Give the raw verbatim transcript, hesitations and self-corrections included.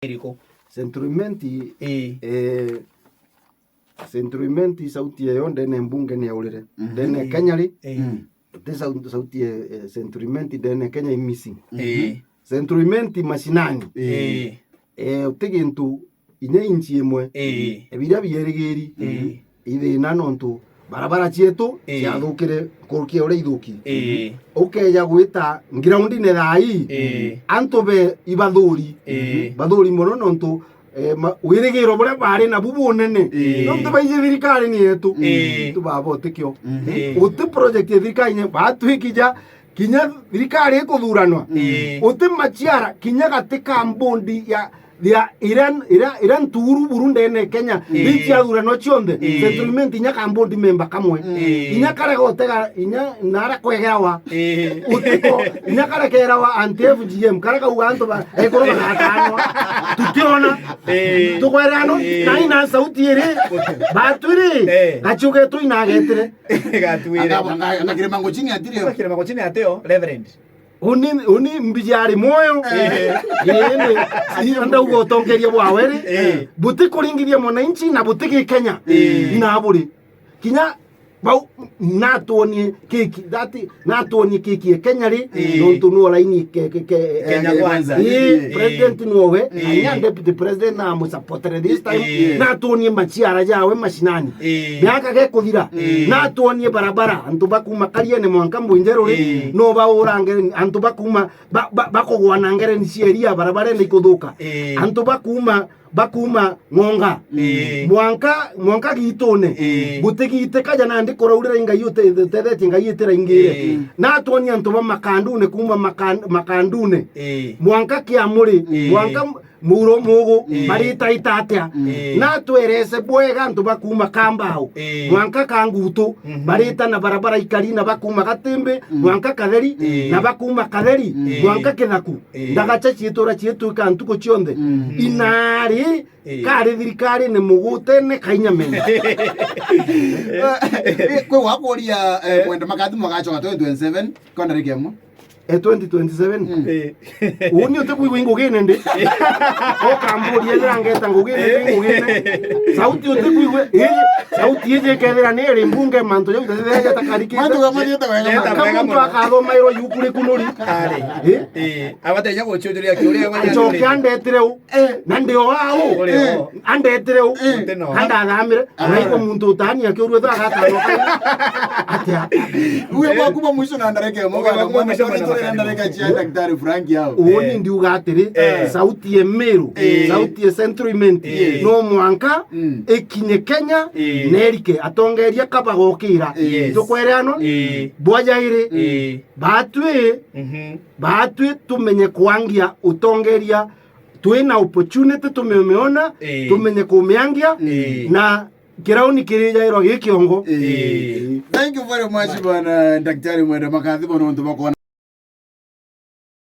iriku? Central Imenti, ii, eh, Central Imenti sauti eyo ndene mbunge ni yaurire. Mhm. Ndene Kenya ri, ii, mm, ti sau-, sauti e, e, Central Imenti ndene Kenya i missing. Ii. Central Imenti mashinani. Ii. Eh, uti gintu inya inchi imwe. Ii. Ebiria bierigiri. Ii. Ithina nontu barabara cietu, ii, ciathukire nkuruki ya uria ithuki. Ii. Ukeja gwita groundine thaa ii, ii, antu be ibathuri. Ii. Bathuri mono nontu, eh, ma-, wirigiro buria bari nabu bunene. Ii. Nontu baiji thirikari ni yetu. Ii. Tu baba utikio. Mhm. Ii. Uti project ya thirikari nye, batwikija kinya thirikari ikuthuranwa. Ii. Uti machiara kinya gati ka mbondi ya ya iria, iria, iria nturu buru ndene Kenya, ii, iria ciathuranwa cionthe, ii, Central Imenti inya ka board member kamwe. Ii. Inya karega utega, inya nara kwegerawa. Ii. Utiko, inya karekerawa anti F G M, kara kauga antu ba, ekuru bagatanwa. Tutiona. Ii. Tukwerano, ii, na ina sauti iri, batwiri, ii, gachuge tu inagetire. Gatwire. Anga, anga, anga kirima nguchini atirio. Kirima nguchini atio, Reverend. Uni, uni mbiji ari mwoyo. Eh. Ii, ni, ii, ndauga utongeria bwawe ri. Eh. Buti kuringithia mwananchi na buti Gikenya. Eh. Na buri. Kinya bau, natuonie kiki, that, natuonie kiki e Kenya ri, eh, nontu nuo laini ke, ke, ke, Kenya eh, Kwanza. Ii, eh, president nuowe, eh, na inya deputy president na amusapotere this time, eh, natuonie machiara jawe mashinani. Eh. Miaka gekuthira, eh, natuonie barabara, antu bakuma Kariene mwanka Mwenjeru ri, eh, no baura ngere, antu bakuma, ba, ba, bakugwa na ngere ni cia iria barabarene ikuthuka. Eh. Antu bakuma, bakuma Ng'onga. Eh. Mwanka, mwanka Gitune. Eh. Gutigite kaja nandi kuraurira ingai ute-, utethetie ngai itira ingire. Eh. Natuonie antu ba Makandune kuma Makan-, Makandune. Eh. Mwanka Kiamuri, eh, mwanka Muro Mugu, eh, baritaita atia? Eh. Natwerese bwega antu bakuma Kambao, eh, mwanka Kangutu, mhm, barita na barabara ikari na bakuma Gatimbi, mm, mwanka Katheri, eh, na bakuma Katheri, mm, mwanka Kithaku. Eh. Ndagacha ciitura ciitwika ntuku cionthe. Mm. Inari, eh, kari thirikarine mugutene kainyamene. Eh, kwi wakuria, eh, eh, mwenda makathi mwagachoka twenty twenty-seven, konda rikemwe. E twenty twenty-seven. Mm. Eh. Uni utikwigua ingugine ndi. Ukamburia ethira ngeta ngugine ndi, eh, ngugine. Sauti utikwigua. Ii, sauti iji ikethira ni iri mbunge mantu jau tethira jatakarikite. Mantu ga mathiite wega. Ka muntu akathomairwa yuku rikunuri. Ari. Eh? Eh, abateja guchujuria kiuria. Acoke andetire u. Eh. Na ndi o au. Uri o. Andetire u. Eh. Andathamire. Ah. Araigua muntu utani akiurua thaa gatano. Atia? Uwe, eh, mwaku ba mwisho na ndareke, mwaku ba mwisho na ndareke. Cia Daktari Frank yao. Uuni, eh, ndiuga atiri, eh, sauti ya Meru, eh, sauti ya Central Imenti, eh, no mwanka, mm, ikinye Kenya, eh, nerike atongeria kabagokira. Yes. Tukwere ano, eh, bwajairi, eh, batwi, mhm, batwi tumenye kwangia utongeria. Twina opportunity tumiona, eh, tumenye kumiangia, eh, na kirauni kirijairwa gi kiongo. Eh. Thank you very much, bwana Daktari Mwenda Makathi, bono ntu bakona.